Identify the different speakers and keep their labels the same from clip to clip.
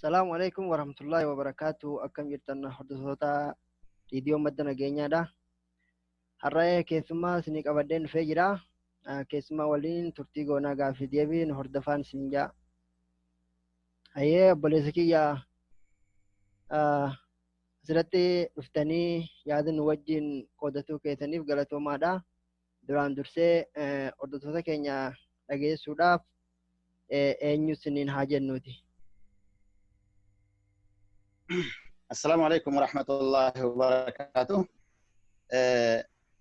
Speaker 1: Salaamu alaikum warahmatullahi wabarakaatu. Akkam jirtan hordoftoota Raadiyoo Madda Nageenyaadha. Har'a keessummaa isinii qabadheen dhufee jira. Keessummaa waliin turtii goonaa gaaffii deebiin hordofaan isin jaa. Hayyee obboleessa kiyya, asirratti dhuftanii yaada nu wajjin qoodatuu keessaniif galatoomaadha. Duraan dursee hordoftoota keenya dhageessuudhaaf eenyu isiniin haa jennuuti.
Speaker 2: Assalaamu alaikum warahmatullahi wabarakatuh.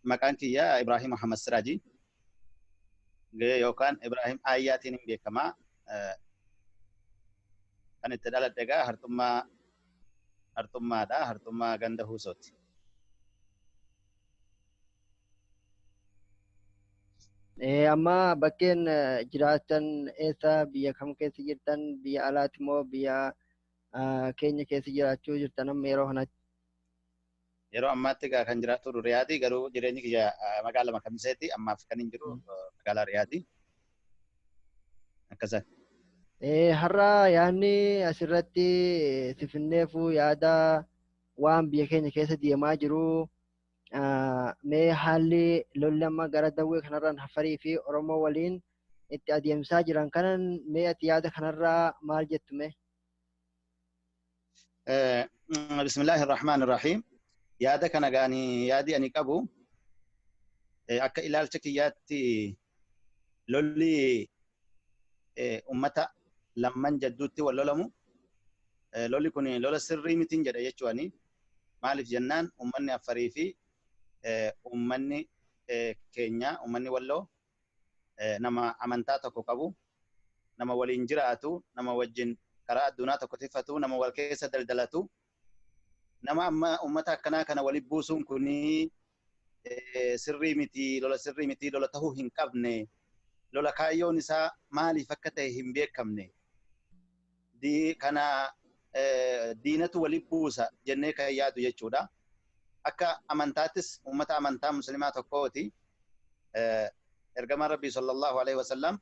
Speaker 2: Maqaan kiyya Ibrahim Muhammad Siraaji yookaan Ibrahim Ayyaatiin hin beekamaa. Kan itti dhaladhe egaa Harxummaa, Harxummaadha. Harxummaa ganda Huusooti.
Speaker 1: Amma bakkeen jiraatan eessa, biyya kam keessa jirtan, biyya alaati moo biyya keenya keessa jiraachuu jirtan amma yeroo kanatti?
Speaker 2: Yeroo ammaatti egaa kan jiraattu Riyaadii, garuu jireenyi kiyya magaalaa Kamiseeti, ammaaf kan hin jiru magaalaa Riyaadii. Akkasan.
Speaker 1: Har'a yaadni asirratti sifinneefu yaada waan biyya keenya keessa deemaa jiru, mee haalli lolli amma gara Dawwee kanarraan Hafarii fi Oromoo waliin itti adeemsaa jiran kanan, mee ati yaada kanarraa maal jettu mee?
Speaker 2: Bismillaahi Rahmaan Rahiim. Yaada kana gaanii yaadi ani qabu akka ilaalcha kiyyaatti lolli ummata lamman jadduutti wal lolamu, lolli kun lola sirrii mitiin jedha jechuuni. Maaliif jennaan, ummanni Affarii fi ummanni keenya, ummanni Walloo, nama amantaa tokko qabu, nama waliin jiraatu, nama wajjin karaa addunyaa tokko tifatu, nama wal keessa daldalatu, nama amma ummata akkanaa kana waliin buusuun kuni sirrii miti, lola sirrii miti, lola tahuu hin qabne, lola kaayyoon isaa maaliif akka ta'e hin beekamne. Kana diinatu waliin buusa jennee kan yaadu jechuudha. Akka amantaattis ummata amantaa musliimaa tokkooti. Ergamaan Rabbii sallallahu alaihi wasallam,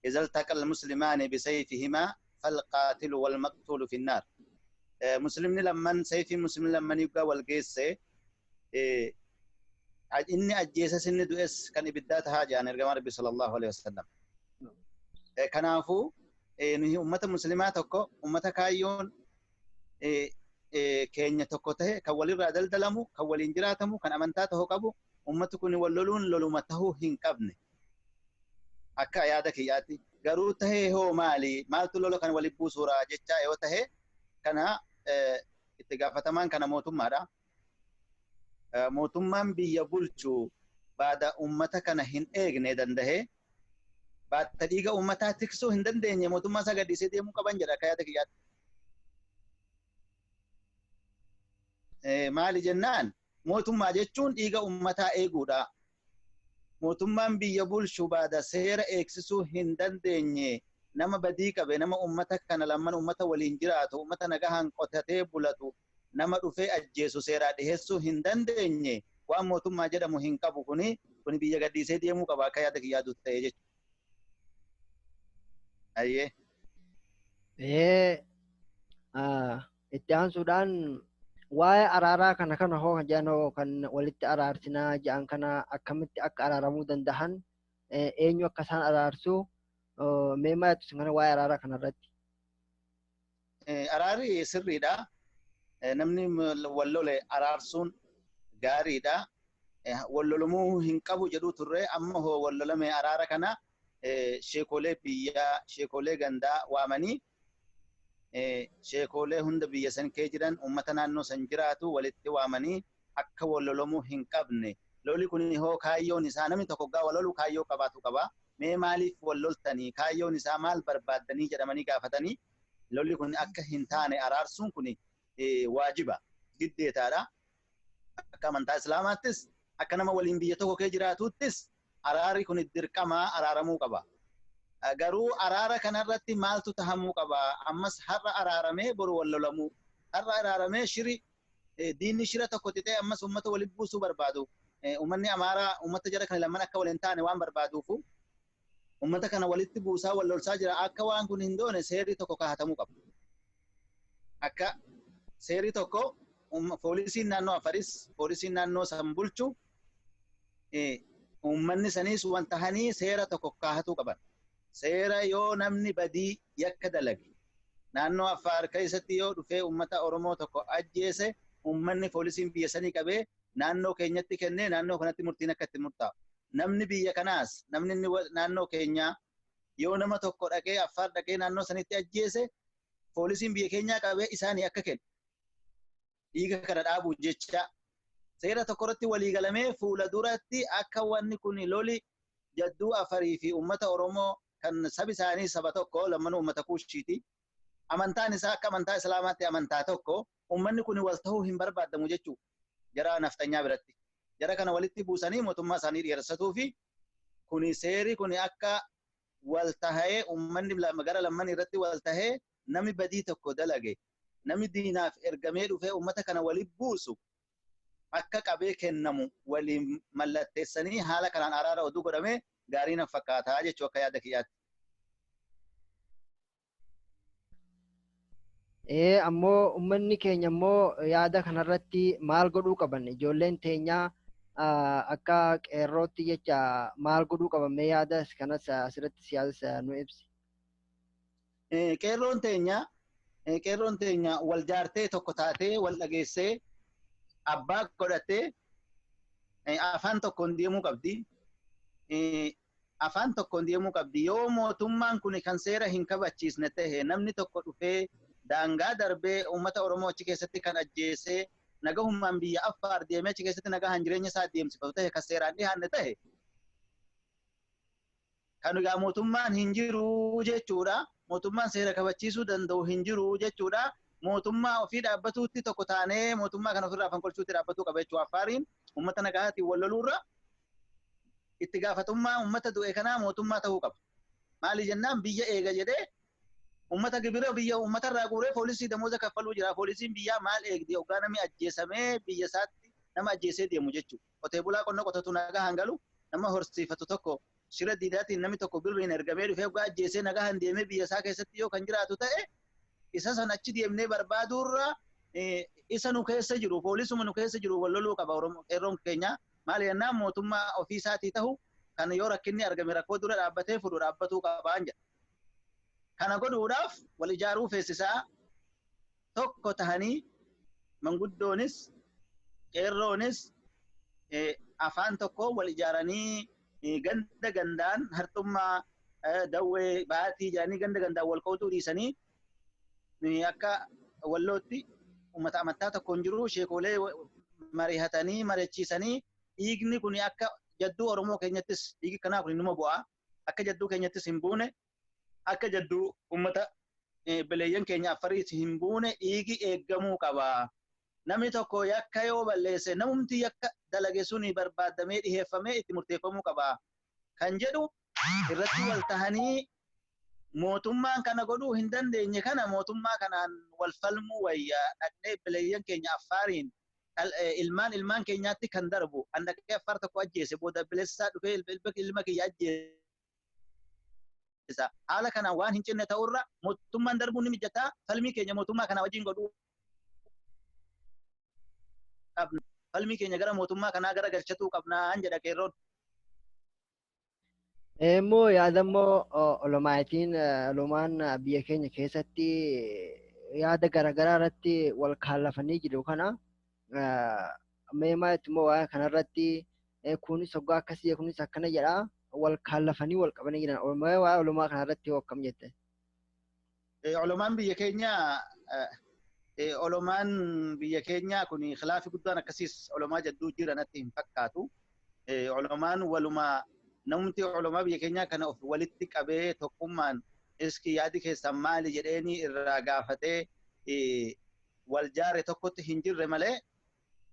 Speaker 2: "إذا التقى المسلمان بسيفهما فالقاتل والمقتول في النار." Muslimni lamman, sayfii muslimni lamman yuggaa wal geesse, inni ajjeesas inni du'es kan ibiddaa tahaa jedhan ergamaan Rabbii sallallahu alaihi wasallam. Kanaafuu nuyi ummata muslimaa tokko, ummata kaayyoon keenya tokko tahe, kan walirraa daldalamu, kan waliin jiraatamu, kan amantaa tokko qabu, ummati kun wal loluun loluma tahuu hin qabne. Akka yaada kiyyaatti. Garuu tahee hoo maali? Maaltu lola kan waliin buusuura jechaa yoo tahe, kana itti gaafatamaan kana mootummaadha. Mootummaan biyya bulchu baada ummata kana hin eegne dandahee, baata dhiiga ummataa tiksuu hin dandeenye, mootummaa isaa gadhiisee deemuu qaban jedha akka yaada kiyyaatti. Maali jennaan, mootummaa jechuun dhiiga ummataa eeguudha. Mootummaan biyya bulchu baada seera eegsisuu hin dandeenye, nama badii qabe, nama ummata kana lamman, ummata waliin jiraatu, ummata nagahaan qotatee bulatu, nama dhufee ajjeesu seeraa dhiheessuu hin dandeenye, waan mootummaa jedhamu hin qabu. Kuni biyya gadhiisee deemuu qaba akka yaada kiyyaatu ta'e jechuudha. Ayyee.
Speaker 1: Itti aansuudhaan waa'ee araaraa kana hoo kan jedhan hoo, kan walitti araarsinaa jedhan kana, akkamitti akka araaramuu danda'an, eenyu akka isaan araarsu, mee maal jettu kana waa'ee araaraa kanarratti?
Speaker 2: Araarri sirriidha. Namni wal lole araarsuun gaariidha. Wal lolumuu hin qabu jedhuu turre, amma hoo wal lolame, araara kana sheekolee biyyaa, sheekolee gandaa waamanii, sheekolee hunda biyya san kee jiran, uummata naannoo san jiraatu walitti waamanii akka wal lolamuu hin qabne. Loli kun hoo kaayyoon isaa, namni tokko gaa wal lolu kaayyoo qabaatu qaba. Mee maaliif wal loltanii, kaayyoon isaa maal barbaaddanii jedhamanii gaafatanii, lolli kun akka hin taane araarsuun kun waajiba giddeetaadha. Akka amantaa Islaamaattis, akka nama waliin biyya tokko kee jiraatuttis, araarri kun dirqamaa araaramuu qaba. Garuu araara kanarratti maaltu tahamuu qaba? Ammas har'a araaramee boru wal lolamuu. Har'a araaramee shiri diinni shira tokko xixee ammas uummata walitti buusuu barbaadu. Uummanni Amaaraa uummata jara kana lamman akka waliin taane waan barbaaduufu uummata kana walitti buusaa wal lolsaa jira. Akka waan kun hin doone seerri tokko kaahatamuu qaba. Akka seerri tokko poolisiin naannoo Afaris poolisiin naannoo san bulchu uummanni saniis wanta hanii seera tokko kaahatuu qaban. Seera yoo namni badii yakka dalage naannoo Affaar keessatti yoo dhufee uummata Oromoo tokko ajjeese uummanni poolisiin biyya sanii qabee naannoo keenyatti kennee naannoo kanatti murtiin akka itti murtaa'u. Namni biyya kanaas namni naannoo keenyaa yoo nama tokko dhaqee Affaar dhaqee naannoo sanitti ajjeese poolisiin biyya keenyaa qabee isaanii akka kennu. Dhiiga kana dhaabuu jecha seera tokko irratti walii galamee fuula duratti akka wanni kun loli jadduu Afarii fi uummata Oromoo kan sabi isaanii saba tokko lammanuu uummata Kuushiiti. Amantaan isaa akka amantaa Islaamaatti amantaa tokko uummanni kun wal ta'uu hin barbaadamu jechuudha. Jara naftanyaa biratti. Jara kana walitti buusanii mootummaa isaanii dheeressatuu fi kuni seerri kuni akka wal tahee uummanni gara lamman irratti wal tahee namni badii tokko dalage namni diinaaf ergamee dhufee uummata kana walitti buusu akka qabee kennamu waliin mallatteessanii haala kanaan araara oduu godhamee gaarii na fakkaataa jechuu akka yaada kiyyaatti.
Speaker 1: Ammoo uummanni keenya immoo yaada kanarratti maal godhuu qaban? Ijoolleen teenyaa akka qeerrootti jecha maal godhuu qaban? Mee yaada kanas asirratti siyaasa nu ibsi.
Speaker 2: Qeerroon teenya wal jaartee tokko taatee wal dhageessee abbaa godhattee afaan tokkoon deemuu qabdi. Afaan tokkoon deemuu qabdi. Yoo mootummaan kun kan seera hin kabachiisne ta'e namni tokko dhufee daangaa darbee uummata Oromoo achi keessatti kan ajjeesee nagahummaan biyya Affaar deemee achi keessatti nagahaan jireenya isaa deemsifatu ta'e kan seeraan dhiyaanne ta'e kan egaa mootummaan hin jiru jechuudha. Mootummaan seera kabachiisuu danda'u hin jiru jechuudha. Mootummaa ofii dhaabbatuutti tokko taanee mootummaa kana ofirraa fonqolchuutti dhaabbatuu qaba jechuudha. Affaariin uummata nagahaatiin wal loluurra itti gaafatummaa uummata du'e kanaa mootummaa ta'uu qaba. Maali jennaan biyya eega jedhee uummata gibira biyya uummatarraa guuree poolisii damooza kaffaluu jira. Poolisiin biyyaa maal eegdi? Hoggaa namni ajjeesamee biyya isaatti nama ajjeesee deemu jechuudha. Qotee bulaa qonna qotatu nagaa hangalu nama horsiifatu tokko shira diidaatiin namni tokko birriin ergamee dhufee hoggaa ajjeesee nagaa han deemee biyya isaa keessatti yoo kan jiraatu ta'e isa san achi deemnee barbaaduurra isa nu keessa jiru poolisuma nu keessa jiru wal loluu qaba Oromoo qeerroon keenya. Maali jennaan mootummaa ofii isaatii ta'u kan yoo rakkinni argame rakkoo dura dhaabbatee fudhu dhaabbatuu qabaan jedha. Kana godhuudhaaf wal ijaaruu feesisaa tokko tahanii manguddoonis qeerroonis afaan tokko wal ijaaranii ganda gandaan hartummaa dawwee baatii jedhanii ganda gandaan wal qooduu dhiisanii akka wallootti uummata amantaa tokko hin jiru sheekolee mari'atanii mari'achiisanii dhiigni kun akka jadduu Oromoo keenyattis dhiigi kanaa kun inuma bu'aa akka jadduu keenyattis hin buune akka jadduu uummata beleeyyan keenya Affariis hin buune dhiigi eeggamuu qaba. Namni tokko yakka yoo balleesse namumti yakka dalage suni barbaadamee dhiheeffamee itti murteeffamuu qaba. Kan jedhu irratti wal tahanii mootummaan kana godhuu hin dandeenye kana mootummaa kanaan wal falmuu wayya dhaqnee beleeyyan keenya Affaariin ilmaan ilmaan keenyaatti kan darbu an dhaqee Affaar tokko ajjeese booda bileessaa dhufee ilma kiyya ajjeese. Haala kanaan waan hin cinne ta'urra mootummaan darbuun ni mijataa falmii keenya mootummaa kana wajjin godhuu qabna. Falmii keenya gara mootummaa kanaa gara galchatuu qabnaan jedha qeerroon.
Speaker 1: Immoo yaadammoo olomaatiin olomaan biyya keenya keessatti yaada garaagaraa irratti wal kaallafanii jiru kana mee maalitti immoo waa'ee kanarratti kunis hoggaa akkasii kunis akkana jedha wal kaallafanii wal qabanii jiran waa'ee olomaa kanarratti hoo akkam jette?
Speaker 2: Olomaan biyya keenyaa olomaan biyya keenyaa kun khilaafi guddaan akkasiis olomaa jadduu jira natti hin fakkaatu. Olomaan walumaa namni olomaa biyya keenyaa kana of walitti qabee tokkummaan iski yaadi keessan maali jedheeni irraa gaafatee wal jaare tokkotti hin jirre malee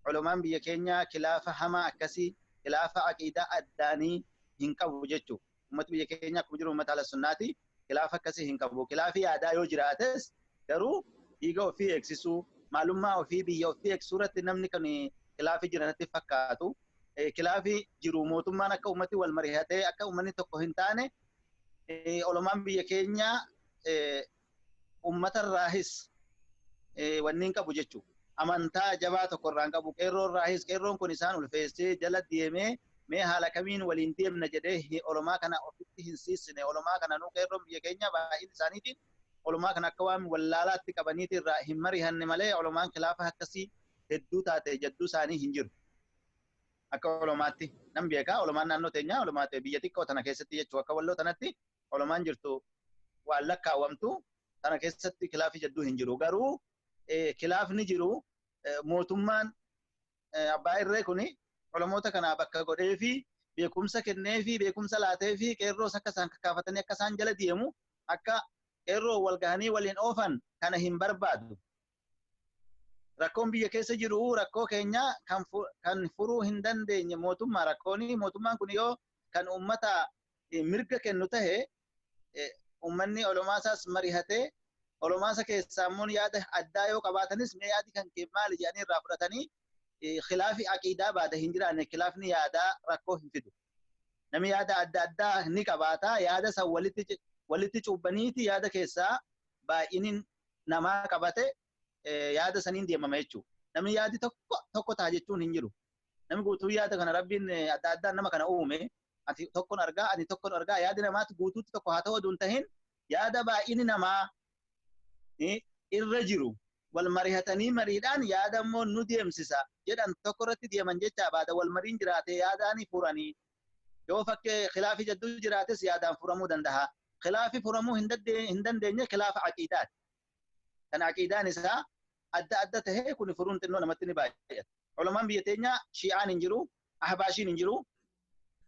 Speaker 2: olomaan biyya keenyaa khilaafa hamaa akkasii khilaafa aqiidaa addaanii hin qabu jechuudha. Uummatni biyya keenyaa akkuma jiru uummata ala sunnaati khilaafa akkasii hin qabu. Khilaafi yaadaa yoo jiraates garuu dhiiga ofii eegsisuu maalummaa ofii biyya ofii eegsisuu irratti namni kan khilaafi jira natti fakkaatu. Kilaafii jiru mootummaan akka ummati wal mari'atee akka uummanni tokko hin taane olomaan biyya keenyaa uummatarraahis wanni hin qabu jechuudha. Amantaa jabaa tokko irraa hin qabu. Qeerroo irraahis qeerroon kun isaan ulfeessee jala deemee mee haala kamiin waliin deemna jedhee olomaa kana ofitti hin siisine. Olomaa kana nuu qeerroon biyya keenyaa baay'een isaaniitiin olomaa kana akka waan wallaalaatti qabaniiti irraa hin mari'anne malee olomaan kilaafa akkasii hedduu taate jadduu isaanii hin jiru. Akka olomaatti nan beekaa olomaan naannoo teenyaa olomaa ta'e biyya xiqqoo tana keessatti jechuudha. Akka walloo tanatti olomaan jirtu waan lakkaawwamtu tana keessatti kilaafi jadduu hin jiru. Garuu kilaafni jiru mootummaan abbaa irree kuni olomoota kanaa bakka godhee fi beekumsa kennee fi beekumsa laatee fi qeerroos akka isaan kakkaafatanii akka isaan jala deemu akka qeerroo wal gahanii waliin oofan kana hin barbaadu. Rakkoon biyya keessa jiru rakkoo keenya kan furuu hin dandeenye mootummaa rakkooni mootummaan kun yoo kan uummata mirga kennu tahe uummanni olomaasaas mari'atee olomaasa keessaa immoo yaada addaa yoo qabaatanis mee yaadi kan kee maali jedhanii irraa fudhatanii khilaafi aqiidaa baata hin jiraanne khilaafni yaadaa rakkoo hin fidu. Namni yaada adda addaa ni qabaata yaada san walitti cuubbaniiti yaada keessaa baay'iniin namaa qabate yaada saniin deemama jechuudha. Namni yaadi tokko ta'a jechuun hin jiru. Namni guutuu yaada kana rabbiin adda addaan nama kana uume ati tokkon argaa ani tokkon argaa yaadi namaatti guutuutti tokko haa ta'u oduun tahin yaada baay'inni namaa irra jiru wal mari'atanii mariidhaan yaada immoo nu deemsisa jedhan tokko irratti deeman jecha baada wal mariin jiraate yaadaanii furanii yoo fakkee khilaafii jadduu jiraates yaadaan furamuu danda'a. Khilaafii furamuu hin dandeenye khilaafa aqiidaati. Kan aqiidaan isaa adda adda tahee kun furuun xinnoo namatti ni baay'ata. Olomaan biyya teenyaa shi'aan hin jiru, ahbaashiin hin jiru.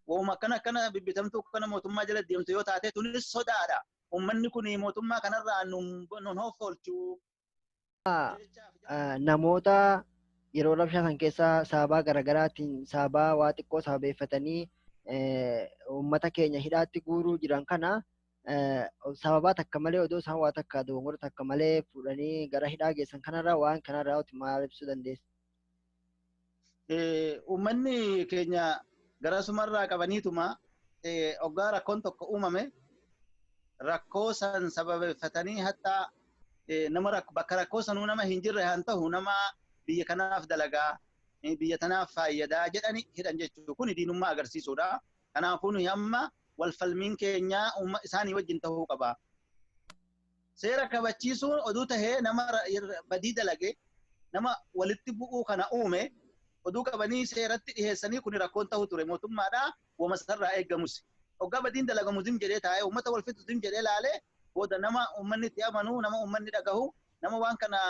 Speaker 2: Waanuma akkana akkana bibbitamtuu akkana mootummaa jala deemtu yoo taate tunis sodaadha. Uummanni kun mootummaa kanarraa nun hoffolchuu.
Speaker 1: Namoota yeroo rabshaa san keessa sababa garaagaraatiin sababa waa xiqqoo sababeeffatanii uummata keenya hidhaatti guuruu jiran kana sababa takka malee odoo isaan waa takka dogongora takka malee fuudhanii gara hidhaa geessan kanarraa waan kanarraa maal ibsuu dandeessa?
Speaker 2: Uummanni keenya gara sumarraa qabaniituma oggaa rakkoon tokko uumame rakkoo san sababeeffatanii hattaa nama bakka rakkoo sanuu nama hin jirre haa ta'u nama biyya kanaaf dalagaa biyya tanaaf fayyadaa jedhani hidhan jechuudha. Kun diinummaa agarsiisuudha. Kanaafuu nuyi amma wal falmiin keenya isaanii wajjin ta'uu qaba. Seera kabachiisuun oduu tahee nama badii dalage nama walitti bu'uu kana uume oduu qabanii seeratti dhiheessanii kun rakkoon ta'u ture mootummaadhaa wamasarraa eeggamus. Hoggaa badiin dalagamu zim jedhee taa'ee uummata wal fixu zim jedhee laalee booda nama uummanni itti amanu nama uummanni dhagahu nama waan kana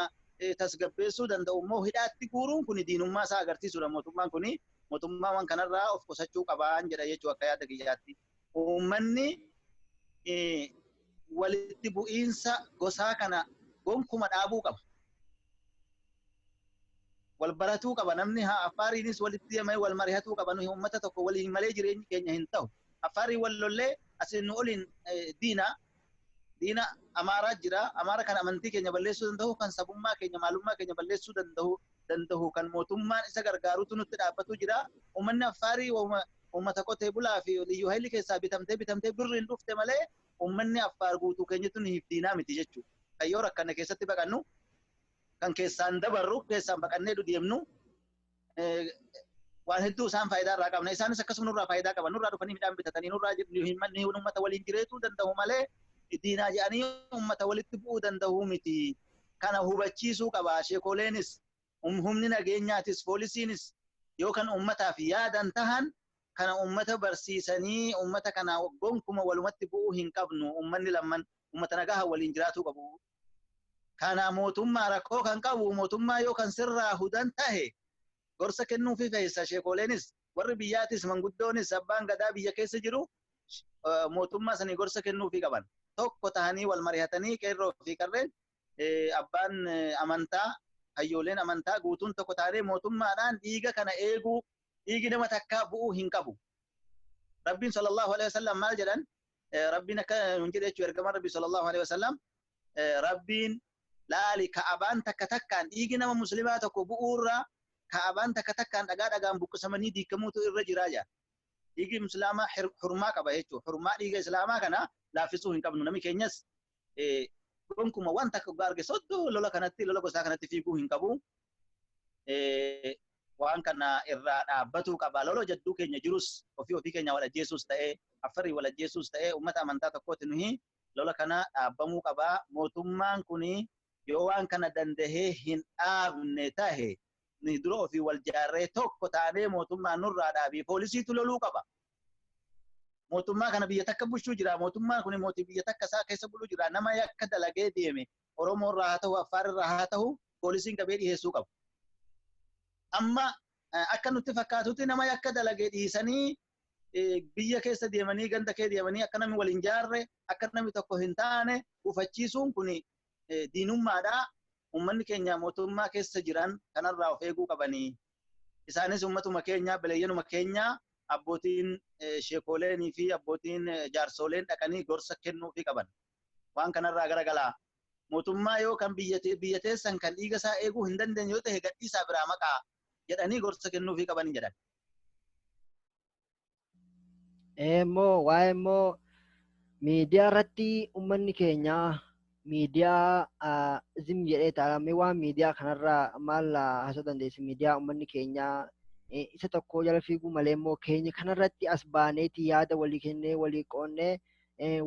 Speaker 2: tasgabbeessuu danda'u immoo hidhaatti guuruun kun diinummaa isaa agarsiisuudha. Mootummaan kun mootummaa waan kanarraa of qusachuu qabaan jedha jechuu akka yaada kiyyaatti. Uummanni walitti bu'iinsa gosaa kana gonkuma dhaabuu qaba. Wal baratuu qaba namni haa affaariinis walitti deemee wal mari'atuu qaba. Nuyi uummata tokko waliin malee jireenyi keenya hin ta'u. Affaarii wal lollee asiin nu oliin diina diina amaaraa jira. Amaara kan amantii keenya balleessuu danda'u kan sabummaa keenya maalummaa keenya balleessuu danda'u kan mootummaan isa gargaarutu nutti dhaabbatu jira. Uummanni affaarii uummata qotee bulaa fi liyyuu hayilii keessaa bitamtee birriin dhufte malee uummanni affaar guutuu keenyatti nu diinaa miti jechuudha. Kan yoo rakkanne keessatti baqannu kan keessaan dabarru keessaan baqannee deemnu waan hedduu isaan faayidaa irraa qabna. Isaanis akkasuma nurraa faayidaa qaban. Nurraa dhufanii midhaan bitatanii nurraa uummata waliin jireetuu danda'u malee diinaa jedhanii uummata walitti bu'uu danda'u miti. Kana hubachiisuu qaba. Sheekoleenis humni nageenyaatis poolisiinis yoo kan uummataaf yaadan tahan kana uummata barsiisanii uummata kana gonkuma walumatti bu'uu hin qabnu. Uummanni lamman uummata nagaa waliin jiraatuu qabu. Kana mootummaa rakkoo kan qabu mootummaa yoo kan sirraa hudan tahe gorsa kennuufi fe'isa. Sheekoleenis warri biyyaatis manguddoonis abbaan gadaa biyya keessa jiru mootummaa sanii gorsa kennuufi qaban. Tokko tahanii wal mari'atanii qeerroo fi qarreen abbaan amantaa hayyooleen amantaa guutuun tokko taanee mootummaadhaan dhiiga kana eeguu dhiigi nama takkaa bu'uu hin qabu. Rabbiin sallallahu alaihi wasallam maal jedhan? Rabbiin akka nun jedhe jechuudha ergamaan Rabbii sallallahu alaihi wasallam Rabbiin laali ka'abaan takka takkaan dhiigi nama muslimaa tokko bu'uurraa Kaabaan takka takkaan dhagaa dhagaan buqqisamanii diikamuutu irra jiraa jira. Dhiigi Islaamaa hurmaa qaba jechuudha. Hurmaa dhiiga Islaamaa kana laaffisuu hin qabnu. Namni keenyas gonkumaa waan takka dhugaa arge soddoo lola kanatti lola gosaa kanatti fiiguu hin qabu. Waan kana irraa dhaabbatuu qaba. Lola jadduu keenya jirus ofii ofii keenya wal ajjeesuus ta'ee Affarii wal ajjeesuus ta'ee uummata amantaa tokkooti nuyi lola kana dhaabbamuu qaba. Mootummaan kuni yoo waan kana dandahee hin dhaabne tahe ni dura ofii wal jaarree tokko taanee mootummaan nurraa dhaabii poolisiitu loluu qaba. Mootummaa kana biyya takka bulchuu jira. Mootummaan kun mootii biyya takka isaa keessa buluu jira. Nama yakka dalagee deeme Oromoo irraa haa ta'u Affaar irraa haa ta'u poolisiin qabee dhiyeessuu qaba. Amma akka nutti fakkaatutti nama yakka dalagee dhiisanii biyya keessa deemanii ganda kee deemanii akka namni wal hin jaarre akka namni tokko hin taane kufachiisuun kun diinummaadha. Uummanni keenya mootummaa keessa jiran kanarraa of eeguu qabanii. Isaanis uummatuma keenya beleeyyanuma keenya abbootiin sheekoleenii fi abbootiin jaarsoleen dhaqanii gorsa kennuufii qaban. Waan kanarraa garagalaa. Mootummaa yoo kan biyya teessan kan dhiiga isaa eeguu hin dandeenye yoo ta'e gadhiisaa biraa maqaa jedhanii gorsa kennuufii qabanii jedhan.
Speaker 1: Immoo waa'ee immoo miidiyaa irratti uummanni keenya miidiyaa zim jedhee taa'ame waan miidiyaa kanarraa maal haasoo dandeessi miidiyaa uummanni keenya isa tokko jala fiiguu malee immoo keenya kanarratti as baaneeti yaada walii kennee walii qoonnee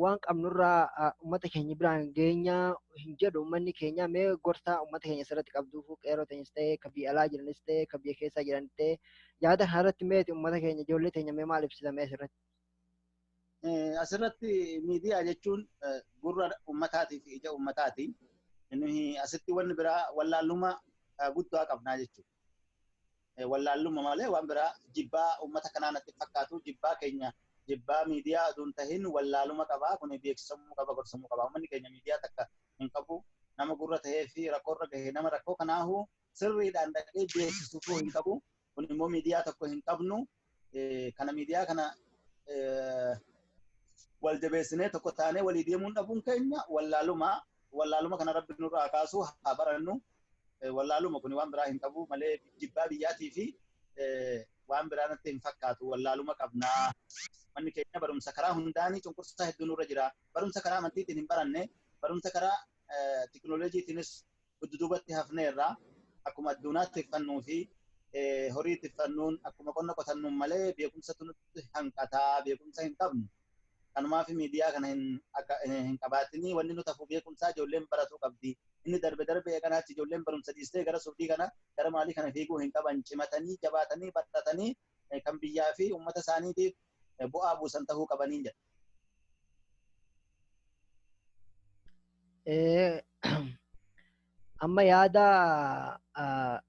Speaker 1: waan qabnurraa uummata keenya biraan geenya hin jedhu uummanni keenya mee gorsaa uummata keenya asirratti qabduuf qeerroo teenyas ta'e ka biyya alaa jiranis ta'e ka biyya keessaa jiran ta'e yaada kanarratti meeti uummata keenya ijoollee teenya mee maal ibsita mee asirratti?
Speaker 2: Asirratti miidiyaa jechuun gurra uummataatii fi ija uummataati. Inni asitti wanni biraa wallaalluma guddaa qabnaa jechuudha. Wallaalluma malee waan biraa jibbaa uummata kanaa natti fakkaatu jibbaa keenya jibbaa miidiyaa osoo hin tahin wallaaluma qabaa kun beeksisamuu qaba gorsamuu qaba. Uummanni keenya miidiyaa takka hin qabu nama gurra tahee fi rakkoo irra gahee nama rakkoo kanaahu sirriidhaan dhaqee beeksisuu hin qabu. Kun immoo miidiyaa tokko hin qabnu. Kana miidiyaa kana wal jabeessinee tokko taanee walii deemuun dhabuun keenya wallaaluma kana rabbi nurraa kaasu haa barannu. Wallaaluma kun waan biraa hin qabu malee jibbaa biyyaatii fi waan biraa natti hin fakkaatu wallaaluma qabnaa. Manni keenya barumsa karaa hundaanii cunqursaa hedduu nurra jira. Barumsa karaa amantiitiin hin baranne barumsa karaa tiknooloojiitiinis dudduubatti hafneerra akkuma addunyaatti uffannuu fi horii itti uffannuun akkuma qonna qotannuun malee beekumsatu nutti hanqataa beekumsa hin qabnu. Kanumaaf miidiyaa kana hin qabaatinii wanni nuti hafu beekumsaa ijoolleen baratuu qabdi. Inni darbe darbe kanaatti ijoolleen barumsa dhiistee gara suudii kana gara maalii kana fiiguu hin qaban cimatanii jabaatanii baratanii kan biyyaa fi uummata isaaniitiif bu'aa buusan ta'uu qabaniin jedha.
Speaker 1: Amma yaada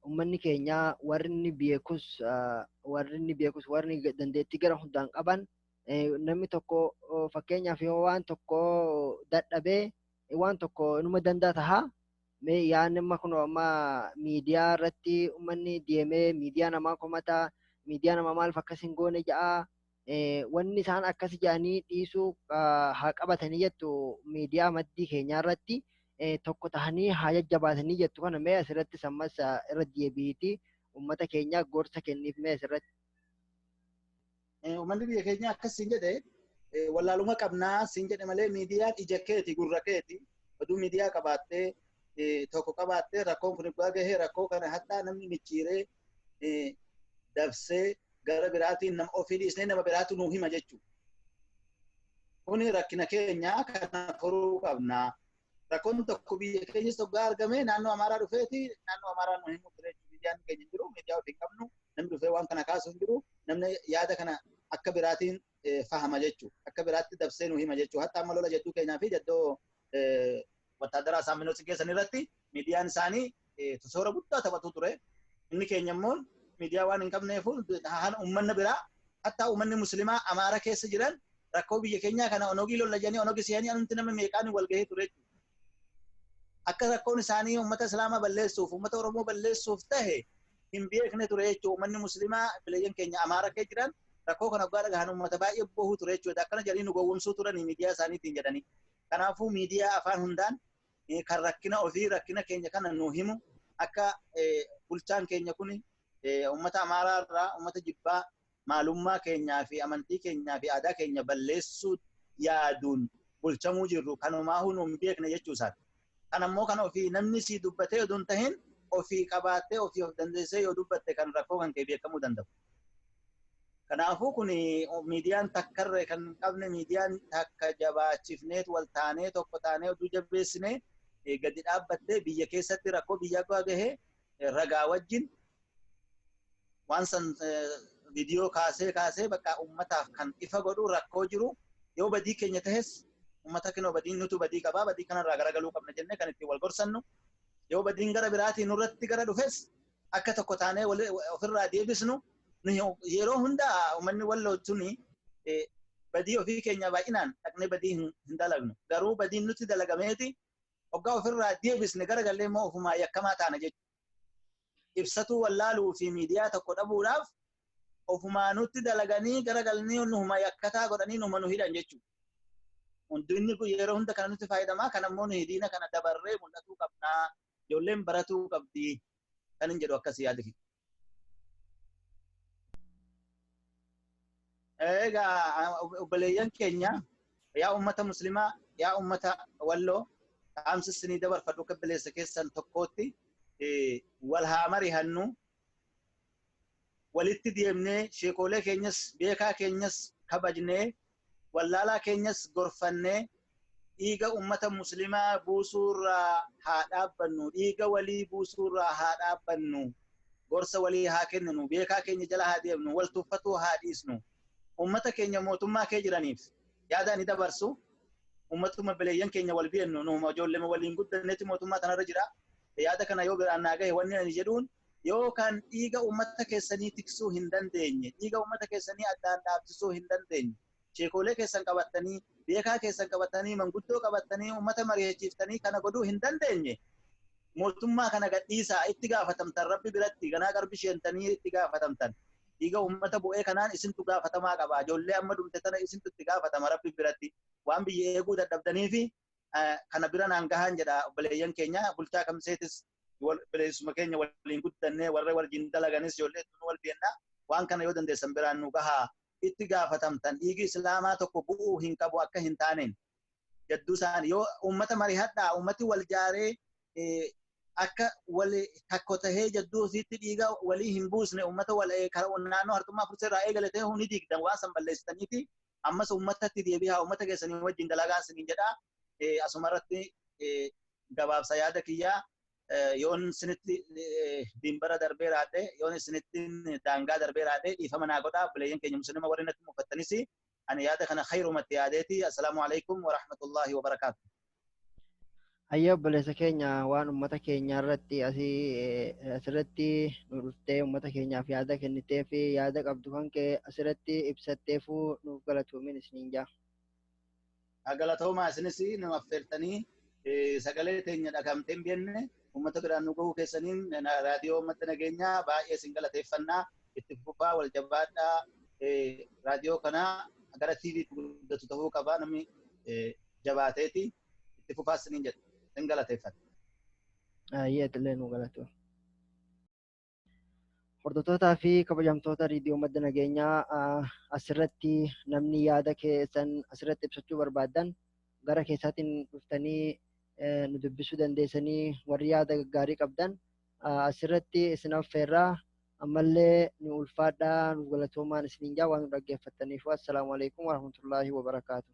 Speaker 1: uummanni keenya warri inni beekus warri dandeettii gara hundaan qaban namni tokko fakkeenyaaf yoo waan tokko dadhabee waan tokko inuma danda'a taha. Mee yaadni amma kun amma miidiyaa irratti uummanni deemee miidiyaa namaa komata miidiyaa namaa maaliif akkas hin goone ja'a wanni isaan akkas jedhanii dhiisuu haa qabatanii jettu miidiyaa maddii keenyaa irratti tokko tahanii haa jajjabaatanii jettu kana mee asirrattis ammas irra deebiiti uummata keenyaa gorsa kenniif mee asirratti.
Speaker 2: Uummanni biyya keenyaa akkas siin jedhe wallaaluma qabnaa siin jedhe malee miidiyaan ija keeti gurra keeti oduu miidiyaa qabaattee tokko qabaattee rakkoon kun dhugaa gahee rakkoo kana hattaa namni micciiree dabsee gara biraatiin nama ofii dhiisnee nama biraatu nuu hima jechuudha. Kuni rakkina keenyaa kana furuu qabnaa. Rakkoon tokko biyya keenyas tokko argame naannoo Amaaraa dhufeeti naannoo Amaaraa nu himu ture miidiyaan keenya hin jiru miidiyaa ofii hin qabnu namni dhufee waan kana kaasu hin jiru namni yaada kana akka biraatiin fahama jechuudha. Akka biraatti dabsee nu hima jechuudha. Hatta amma lola jedduu keenyaa fi jeddoo wattaadaraa saaminoo keessan irratti miidiyaan isaanii toora guddaa taphatu ture. Inni keenya immoo miidiyaa waan hin qabneef uummanni biraa hatta uummanni musliimaa Amaara keessa jiran rakkoo biyya keenyaa kana onogii lola jedhanii onogii seenii anumti nama meeqaan wal gahee ture jechuudha. Akka rakkoon isaanii uummata Islaamaa balleessuuf uummata Oromoo balleessuuf tahe hin beekne ture jechuudha. Uummanni musliimaa bileeyyan keenya Amaara keessa jiran rakkoo kana waggaa dhagahan uummata baay'ee bohuu ture jechuudha. Akkana jedhanii nu gowwomsuu turanii miidiyaa isaaniitiin jedhanii. Kanaafuu miidiyaa afaan hundaan kan rakkina ofii rakkina keenya kana nu himu akka bulchaan keenya kun Uummata Amaaraa irraa uummata jibbaa maalummaa keenyaa fi amantii keenyaa fi aadaa keenya balleessuu yaaduun bulchamuu jirru kanumaa nu hin beekne jechuu isaati. Kan ammoo kan ofii namni sii dubbatee oduu hin tahin ofii qabaattee ofii of dandeessee yoo dubbatte kan rakkoo kan kee beekamuu danda'u. Kanaafuu kun miidiyaan takkarree kan hin qabne miidiyaan takka jabaachifnee wal taanee tokko taanee oduu jabeessinee gadi dhaabbattee biyya keessatti rakkoo biyya gahee ragaa wajjin waan san viidiyoo kaasee kaasee bakka uummataaf kan ifa godhu rakkoo jiru yoo badii keenya tahes uummata kinoo badiin nutu badii qabaa badii kanarraa garagaluu qabna jennee kan ittiin wal gorsannu yoo badiin gara biraatiin nurratti gara dhufes akka tokko taanee ofirraa deebisnu yeroo hundaa uummanni walloo tuni badii ofii keenya baay'inaan dhaqnee badii hin dalagnu garuu badiin nuti dalagameeti hoggaa ofirraa deebisne garagallee immoo ofumaa yakkamaa taana jechuudha. Ibsatuu wallaaluu fi miidiyaa tokko dhabuudhaaf ofumaa nutti dalaganii garagalanii nuhuma yakkataa godhanii nuhuma nu hidhan jechuudha. Hundinni kun yeroo hunda kana nutti fayyadamaa kan ammoo nuyi diina kana dabarree mul'atuu qabnaa ijoolleen baratuu qabdi kan hin jedhu akkasii yaada kiyya. Egaa obboleeyyan keenya yaa uummata muslimaa yaa uummata walloo dhaamsa isinii dabarfadhu akka obboleessa keessan tokkootti wal haa mari'annu walitti deemnee sheekolee keenyas beekaa keenyas kabajnee wallaalaa keenyas gorfannee dhiiga uummata muslimaa buusuurraa haa dhaabbannu dhiiga walii buusuurraa haa dhaabbannu gorsa walii haa kenninu beekaa keenya jala haa deemnu wal tuffatuu haa dhiisnu uummata keenya mootummaa kee jiraniif yaada ni dabarsu uummatuma beleeyyan keenya wal beennu nuuma ijoollee waliin guddannetti mootummaa tanarra jira yaada kana yoo biraan naa gahe wanni ani jedhuun yoo kan dhiiga uummata keessanii tiksuu hin dandeenye dhiiga uummata keessanii addaan dhaabsisuu hin dandeenye sheekolee keessan qabattanii beekaa keessan qabattanii manguddoo qabattanii uummata mari'achiiftanii kana godhuu hin dandeenye mootummaa kana gadhiisaa itti gaafatamtan rabbi biratti ganaa qarbi sheentanii itti gaafatamtan dhiiga uummata bu'ee kanaan isintu gaafatamaa qaba ijoollee amma dhumte tana isintu itti gaafatama rabbi biratti waan biyya eeguu dadhabdanii fi kana bira naan gahaan jedha obboleeyyan keenya bulchaa kamseetis obboleessuma keenya waliin guddannee warra waliin dalaganis ijoollee tun wal beennaa waan kana yoo dandeessan biraan nu gahaa itti gaafatamtan dhiigi islaamaa tokko bu'uu hin qabu akka hin taaneen jadduu isaanii yoo uummata mari'adhaa uummati wal jaaree akka wal takko tahee jadduu ofiitti dhiiga walii hin buusne uummata wal naannoo hartummaa fursee irraa eegale ta'e ni diigdan waan san balleessitaniiti ammas uummatatti deebi'aa uummata keessanii wajjin dalagaa isiniin jedhaa asumarratti gabaabsa yaada kiyyaa yoon isinitti dimbara darbee raadhe yoon isinitti daangaa darbee raadhe dhiifama naa godhaa obboleeyyan keenya muslima warri natti mufattanis ani yaada kana khayrumatti yaadeeti assalaamu alaikum wa rahmatullahi wa barakaatu.
Speaker 1: Hayya obboleessa keenya waan uummata keenya irratti asirratti nu dhuftee uummata keenyaaf yaada kennitee fi yaada qabdu kan kee asirratti ibsatteefuu nuuf galatoomin isiniin jaa.
Speaker 2: Galatoomaa isinis nu affeertanii sagalee teenya dhagamtee hin beekne uummata biraan nu gahuu keessaniin raadiyoo uummata nageenyaa baay'ee isin galateeffannaa itti fufaa wal jabaadhaa raadiyoo kana gara TV'tti guddatu ta'uu qabaa namni jabaateeti itti fufaa isiniin jedha isin galateeffadha.
Speaker 1: Ayyee illee nu galatoo. Hordoftootaa fi kabajamtoota raadiyoo madda nageenyaa asirratti namni yaada keessan asirratti ibsachuu barbaaddan gara keessaatiin dhuftanii nu dubbisuu dandeessanii warri yaada gaggaarii qabdan asirratti isin affeerraa ammallee nu ulfaadhaa nu galatoomaan isiniin jaa waan nu dhaggeeffattaniif assalaamu alaikum warahmatullaahi wabarakaatu.